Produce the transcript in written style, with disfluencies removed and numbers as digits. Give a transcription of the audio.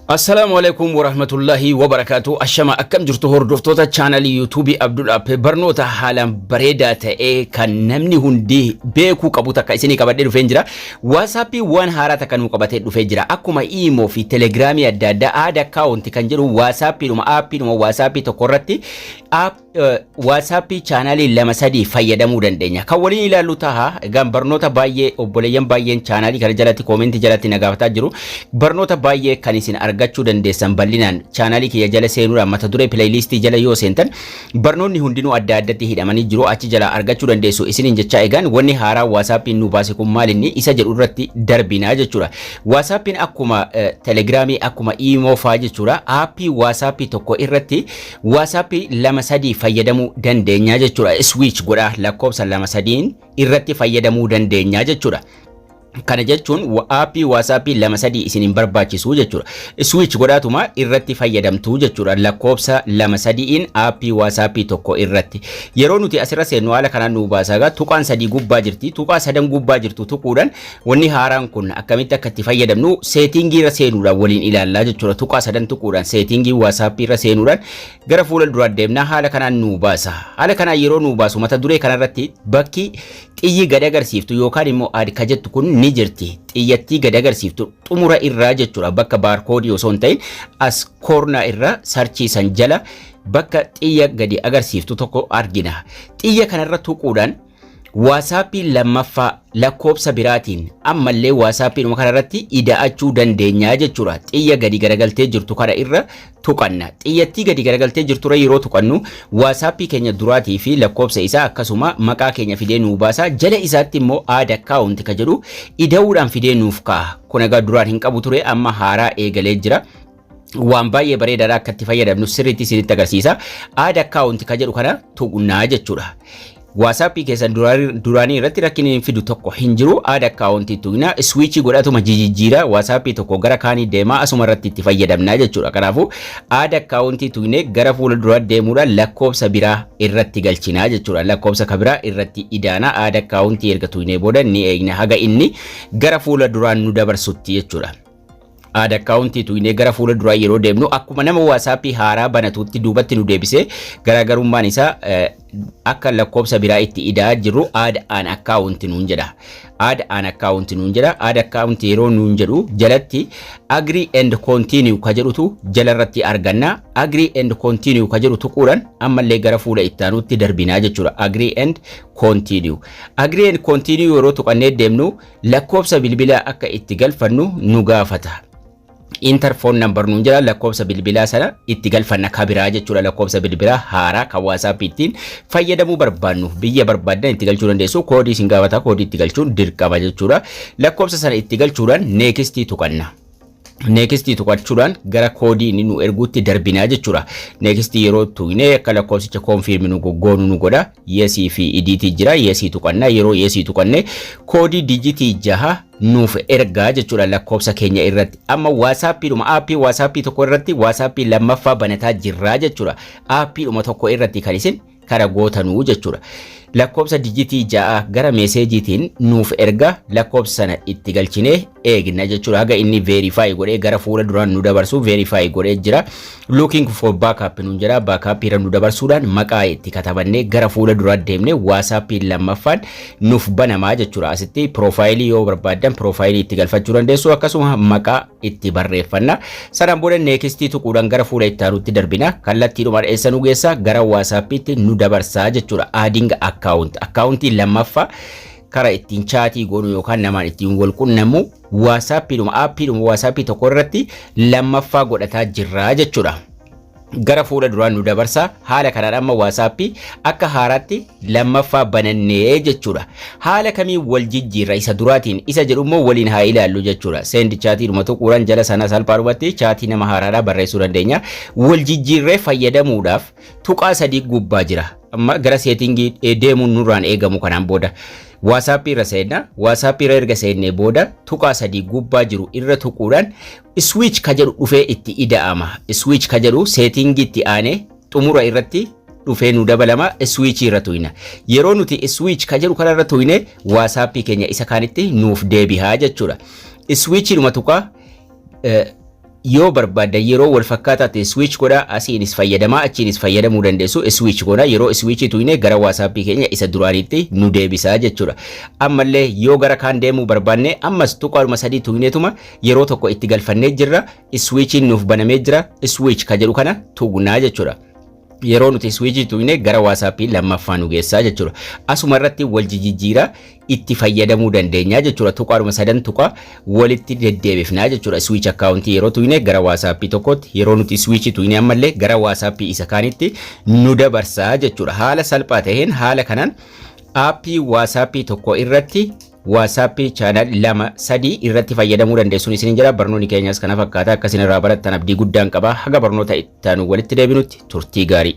Assalaamu alaikum warahmatullahi wabarakaatu. Ashama, akkam jirtu hordoftoota chaanalii yuutuubii Abdul App? Barnoota haalaan bareedaa ta'ee kan namni hundi beekuu qabu takka isinii qabadhee dhufeen jira. Waasaappii waan haaraa takka nuu qabatee dhufee jira. Akkuma iimoo fi telegiraamii adda addaa add account kan jedhu waasaappiidhuma aappiidhuma waasaappii tokko irratti waasaappii chaanaalii lama sadii fayyadamuu dandeenya. Kan waliin ilaallu taha. Egaan barnoota baay'ee obboleeyyan baay'een chaanaalii kana jalatti koomentii jalatti na gaafataa jiru. Barnoota baay'ee kan isin argachuu dandeessan bal'inaan chaanaalii kiyya jala seenuudhaan mata duree playlistii jala yoo seentan barnoonni hundinuu adda addatti hidhamanii jiru, achi jala argachuu dandeessu isiniin jechaa, egaan wanni haaraa waasaappiin nu baase kun maal inni isa jedhu irratti darbinaa jechuudha. Waasaappiin akkuma telegiraamii, akkuma iimoo faa jechuudha. Aappii waasaappii tokko irratti waasaappii lama sadii fayyadamuu dandeenya jechuudha. Switch godhaa lakkoofsa lama sadiin irratti fayyadamuu dandeenya jechuudha. Kana jechuun aappii waasaappii lama sadii isin hin barbaachisu jechuudha. Switch godhaatuma irratti fayyadamtu jechuudha. Lakkoofsa lama sadiin aappii waasaappii tokko irratti. Yeroo nuti asirra seennu haala kanaan nu baasaa, tuqaan sadii gubbaa jirti. Tuqaa sadan gubbaa jirtu tuquudhaan wanni haaraan kun akkamitti akka itti fayyadamnu seetingii irra seenuudhaan waliin ilaallaa jechuudha. Tuqaa sadan tuquudhaan seetingii waasaappii irra seenuudhaan gara fuula duraa deemnaa, haala kanaan nu baasa. Haala kanaan yeroo nu baasu mata duree kanarratti bakki xiyyi gad agarsiiftu yookaan immoo add ka jettu kun ni jirti. Xiyyattii gad agarsiiftu xumura irraa jechuudha. Bakka baarkoodii osoo hin ta'in as koornaa irra sarchiisan jala bakka xiyya gadi agarsiiftu tokko argina. Xiyya kanarra tuquudhaan waasaappii lammaffaa lakkoobsa biraatiin ammallee waasaappiidhuma kanarratti ida'achuu dandeenya jechuudha. Xiyya gadi garagaltee jirtu kana irra tuqanna. Xiyyattii gadi garagaltee jirtu irra yeroo tuqannu waasaappii keenya duraatii fi lakkoobsa isaa akkasuma maqaa keenya fidee nuu baasa. Jala isaatti immoo add account ka jedhu ida'uudhaan fidee nuuf kaa'a. Kun egaa duraan hin qabu ture, amma haaraa eegalee jira. Waan baay'ee bareedaadha, akka itti fayyadamnu sirriitti isinitti agarsiisa. Add account ka jedhu kana tuqnaa jechuudha. Waasaappii keessan duraanii irratti rakkinni hin fidu tokko hin jiru. Add account tuqna, switch godhatuma jijjiira waasaappii tokko gara kaanii deemaa asuma irratti itti fayyadamnaa jechuudha. Kanaafuu add account tuqnee gara fuula duraa deemuudhaan lakkoofsa biraa irratti galchinaa jechuudha. Lakkoofsa ka biraa irratti idaanaa. Add account erga tuqnee booda ni eegna haga inni gara fuula duraan nu dabarsutti jechuudha. Add account tuqnee gara fuula duraa yeroo deemnu akkuma nama waasaappii haaraa banatutti duubatti nu deebisee, garaagarummaan isaa akka lakkoofsa biraa itti ida'aa jirru add an account nuun jedha. Add an account nuun jedha. Add account yeroo nuun jedhu jalatti agree and continue ka jedhutu jalarratti arganna. Agree and continue ka jedhu tuquudhaan ammallee gara fuula ittaanutti darbinaa jechuudha. Agree and continue. Agree and continue yeroo tuqannee deemnu lakkoofsa bilbilaa akka itti galfannu nu gaafata. Enter phone number nuun jedha, lakkoofsa bilbilaa sana itti galfanna kabiraa jechuudha. Lakkoofsa bilbilaa haaraa kan waasaappii ittiin fayyadamuu barbaannu biyya barbaaddan itti galchuu dandeessu. Koodii isin gaafata, koodii itti galchuun dirqama jechuudha. Lakkoofsa sana itti galchuudhaan nextii tuqanna. Nextii tuqachuudhaan gara koodii inni nu erguutti darbinaa jechuudha. Nextii yeroo tuqnee akka lakkoofsicha confirm nu goggoonu nu godha. Yesii fi editii jira. Yesii tuqanna. Yeroo yesii tuqanne koodii dijitii 6 nuuf ergaa jechuudha lakkoofsa keenya irratti. Amma waasaappiidhuma aappii waasaappii tokko irratti waasaappii lammaffaa banataa jirraa jechuudha. Aappiidhuma tokko irratti kan isin kara gootanuu jechuudha. Lakkoofsa dijitii 6 gara meeseejiitiin nuuf erga, lakkoofsa sana itti galchinee eegna jechuudha. Haga inni verify godhee gara fuula duraan nu dabarsu. Verify godhee jira. Looking for backup nuun jedha. Backup irra nu dabarsuudhaan maqaa itti katabannee gara fuula duraa deemnee waasaappiin lammaffaan nuuf banamaa jechuudha. Asitti piroofaayilii yoo barbaaddan piroofaayilii itti galfachuu dandeessu, akkasuma maqaa itti barreeffanna. Sanaan booda nextii tuquudhaan gara fuula itti aanutti darbina. Kallattiidhumaan eessa nu geessa? Gara waasaappiitti nu dabarsaa jechuudha. Adding account. Akkaawuntii lammaffaa karaa ittiin chaatii goonu yookaan namaan ittiin wal qunnamu waasaappiidhuma aappiidhuma waasaappii tokko irratti lammaffaa godhataa jirraa jechuudha. Gara fuula duraan nu dabarsa. Haala kanaan amma waasaappii akka haaraatti lammaffaa banannee jechuudha. Haala kamiin wal jijjiirra isa duraatiin isa jedhu immoo waliin haa ilaallu jechuudha. Send chatiidhuma tuquudhaan jala sana salphaadhumatti chaatii nama haaraadhaa barreessuu dandeenya. Wal jijjiirree fayyadamuudhaaf tuqaa sadii gubbaa jira. Amma gara seetingii deemuun nurraan eegamu kanaan booda. Waasaappii irra seenna. Waasaappii irra erga seennee booda tuqaa sadii gubbaa jiru irra tuquudhaan switch ka jedhu dhufee itti ida'ama. Switch ka jedhu seetingii itti aanee xumura irratti dhufee nu dabalama, switch irra tuyna. Yeroo nuti switch ka jedhu kana irra tuyne waasaappii keenya isa kaanitti nuuf deebihaa jechuudha. Switch dhuma tuqaa Yoo barbaaddan yeroo wal fakkaataa ta'e switch godhaa, asiinis fayyadamaa, achiinis fayyadamuu dandeessu. Switch godhaa, yeroo switch tuqne gara WhatsAppii keenya isa duraaniitti nu deebisaa jechuudha. Ammallee yoo gara kaan deemuu barbaanne, ammas tuqaadhuma sadii tuqneetuma yeroo tokko itti galfannee jirra. Switchiin nuuf banamee jira. Switch ka jedhu kana tuqnaa jechuudha. Yeroo nuti switchii tuqne gara WhatsAppii lammaffaa nu geessaa jechuudha. Asuma irratti wal jijjiiraa itti fayyadamuu dandeenya jechuudha. Tuqaadhuma sadan tuqa walitti deddeebifnaa jechuudha. Switch accountii yeroo tuqne gara WhatsAppii tokkotti, yeroo nuti switchii tuqne ammallee gara WhatsAppii isa kaanitti nu dabarsaa jechuudha. Haala salphaa ta'een haala kanaan aappii WhatsAppii tokko irratti WhatsAppii channel lama sadii irratti fayyadamuu dandeessuun isin jira. Barnoonni keenyas kana fakkaata. Akkasin irraa barattan abdii guddaan qaba. Haga barnoota itti aanu walitti deebinutti turtii gaarii.